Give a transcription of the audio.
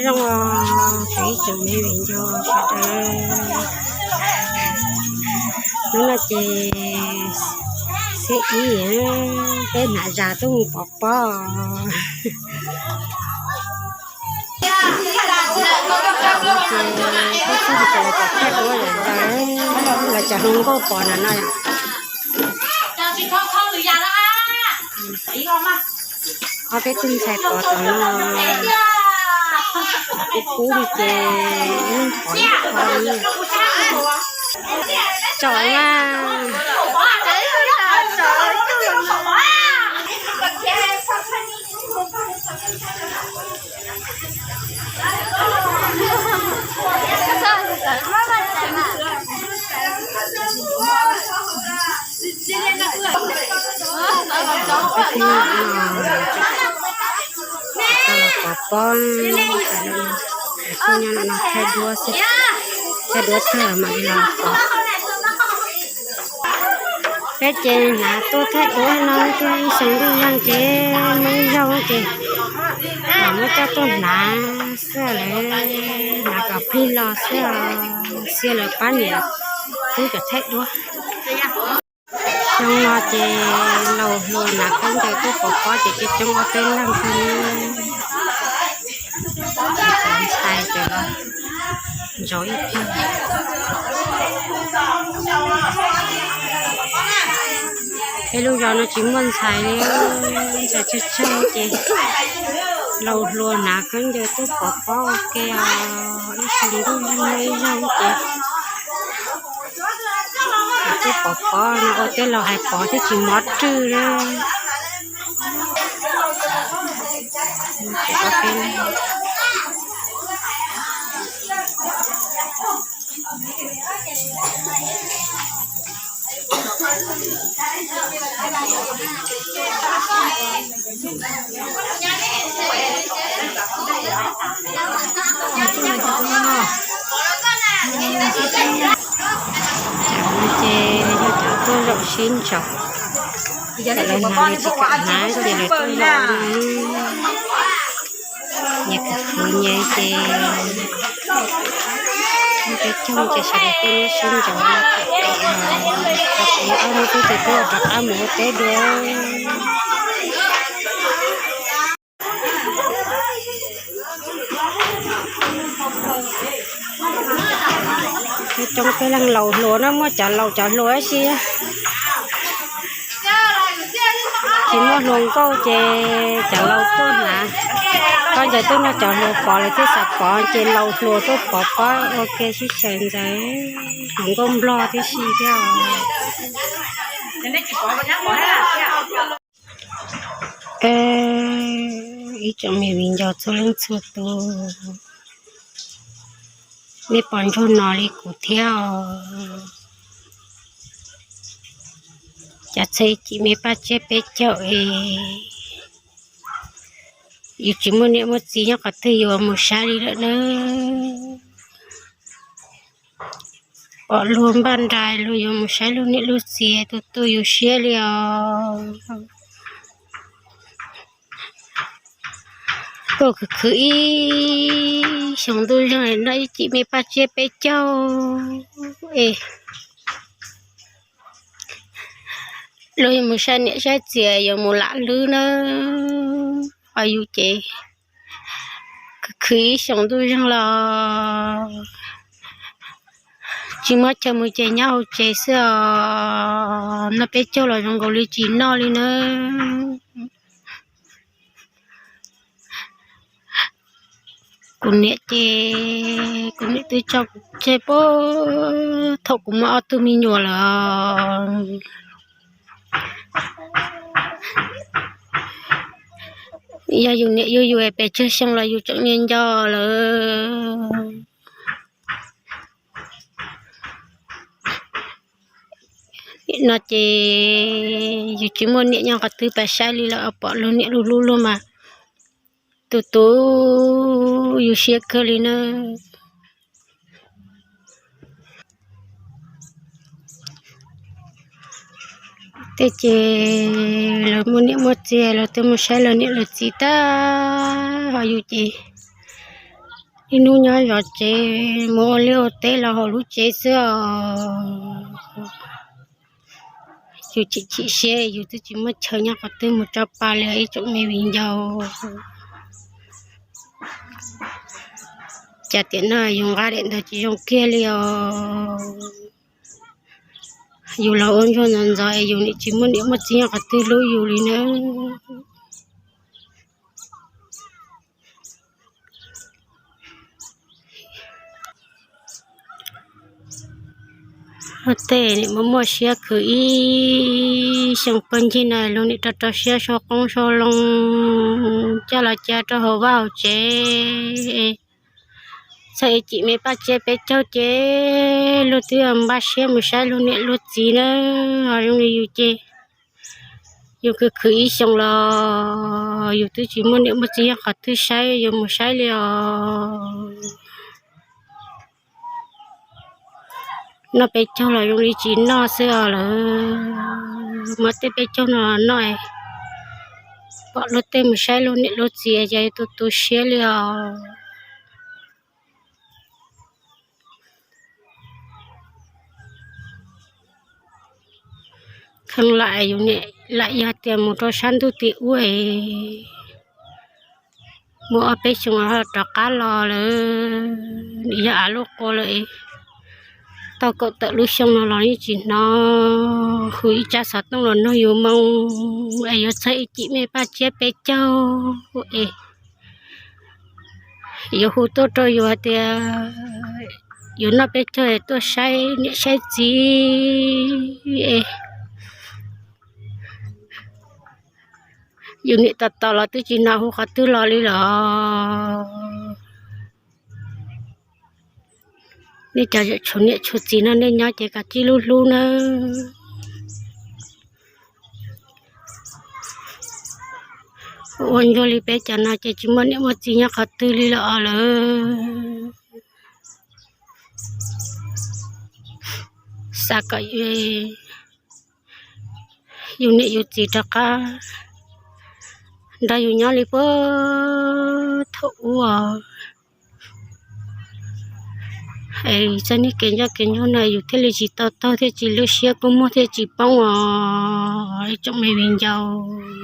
Zoo os, ib tsoom me viv ncaus sawv daws, hnub no ces xiab ib, peb hnav zas tuaj mus pov pob. Ces peb txog ces lawv txawm thaij duab lawm ntag, lawv cov hluas nkauj pov na no. Ob peb tug ntxhais pov tom no, kub kub li ces pov ib qho li. Tsom na. Peb tug no tau los pov pob, peb nyob no thaij duab xwb, thaij duab tag mam li los pov. Peb ces hnav tuaj thaij duab no thiab, ib xyoo ntuj zeeg ces muaj ib zaug ces los muab coj tuaj hnav xwb, lawv hnav kom plig los xwb, xiab lawv pab niam tub cov thaij duab. Xyoo no ces laus hluas hnav khaub ncaws tuaj pov pob ces coob coob ob peb leeg xwb. Cov ntxhais cov los ntxov ib pliag. Peb lub zos no tsis muaj ntxhais li, ntxhais tsawg tsawg ces laus hluas hnav khaub ncaws tuaj pov pob ua ke os, ib xyoo ntuj zeeg ib zaug ces tuaj pov pob no ua tej laus hais pov thiaj tsis mob rwj na. Cov no ces yog cov tuaj zaum sib ntsaum, lawv hnav lawv tsis kam hnav ces lawv tuaj zaum. Nyias khwv khwv nyias ces peb caug ces sawv daws tuaj nyob sib ntsaum, cov peb ob hnub twb ces tuaj rov qab mus ua teb dua. Peb coob peb leeg laus hluas no, muaj cov laus cov hluas ib si. Tsis muaj hluas nkauj ces cov laus tuaj hnav, koj ncaws tuaj nrog cov hluas pov lawv thiaj xav pov ces laus hluas tuaj pov pob ua ke sib xyaw ntxaws, hluas nkauj nplog tib si thiab os. Ib tsoom me viv ncaus txhua leej txhua tus, nej puas ntsuag no li kuv thiab os? Cas txhua ib chim me paj tsiab peb caug es yus tsis muaj niam muaj txiv nyob qhov twg yuav mus saib li lawm na. Pom luag npaj nrais luag yuav mus saib luag niam luag txiv, tu tu yus siab li os. Koj khwv khwv ib xyoos ntuj zeeg no ib chim me paj tsiab peb caug es luag yuav mus saib niam saib txiv, yuav mus lam hlwb na, ho yus ces khwv khwv ib xyoos ntuj zeeg los tsis muab chaw mus ces nyob hauv tsev xwb os. Noj peb caug los zoo nkaus li tsis noj li na. Kuv niam ces kuv niam twb tso kuv tseg puag thaum kuv muaj ob tug me nyuam lawm. Yog yus niam yug yus pes tsawg xyoo los yus tseem nco nco lawm. No ces yus tsis muaj niam nyob qhov twg pab saib li lawm, pom luag niam luag hlub luag mas tu tu yus siab kawg li na. Tej ces lawv muaj niam muaj txiv lawv twb mus saib lawv niam lawv txiv tag, ho yus ces Ib hnub nyob zov tsev, mus ua liaj ua teb los hauv lub tsev xwb os. Yus chim chim siab, yus twb tsis muaj chaw nyob qhov twg mus tso pa li ib tsoom me viv ncaus. Cas tiam no yus nqa daim ntawd tsis zoo kiag li os. Yus los ua ntsuag ntxov ntxov es yus nim tsis muaj niam muaj txiv nyob qhov twg hlub yus li na. Luag tej nim muaj muaj siab khwv ib xyoo pawg ncig na, luag nim rau rau siab sau qoob sau loo coj los cia rau hauv vaj hauv tsev. Txawm ib chim me Paj Tsiab peb caug ces luag twb npaj siab mus saib luag niam luag txiv na. Ho zoo li yus ces yus khwv khwv ib xyoos los yus twb tsis muaj niam muaj txiv nyob qhov twg saib, yuav mus saib li os. Noj peb caug los zoo li tsis noj xwb os lawm. Muab tej peb caug no noj, pom luag tej mus saib luag niam luag txiv ces tu tu siab li os. Kheev lam yus niam lam yog tias mus rau sab ntuj tim ub es mus ob peb xyoos rov qab los lawm, yog av lub qua lawm es tau kaum tawm lub xyoo no los yeej tsis hnov hu ib tsab xov tooj los nug yus moo es yuav txog ib chim me Paj Tsiab peb caug es yuav hu tuaj rau yus hais tias yuav noj peb caug es tuaj saib niam saib txiv es yus niam tos tos los twb tsis hnov hu qhov twg los li los. Nej cov tshuav niam tshuav txiv no nej nyob ces kav tsij hlub hlub nawb. Ua ntsuag li peb cov no ces tsis muaj niam muaj txiv nyob qhov twg li los lawm. Xav kom yus niam yus txiv rov qab nrog yus nyob li puag thaum ub os. Es txoj niag kev ncoj kev ntsug no yus thiaj li tsis tau taug thiaj tsis lwj siab, kua muag thiaj tsis poob os ib tsoom me viv ncaus.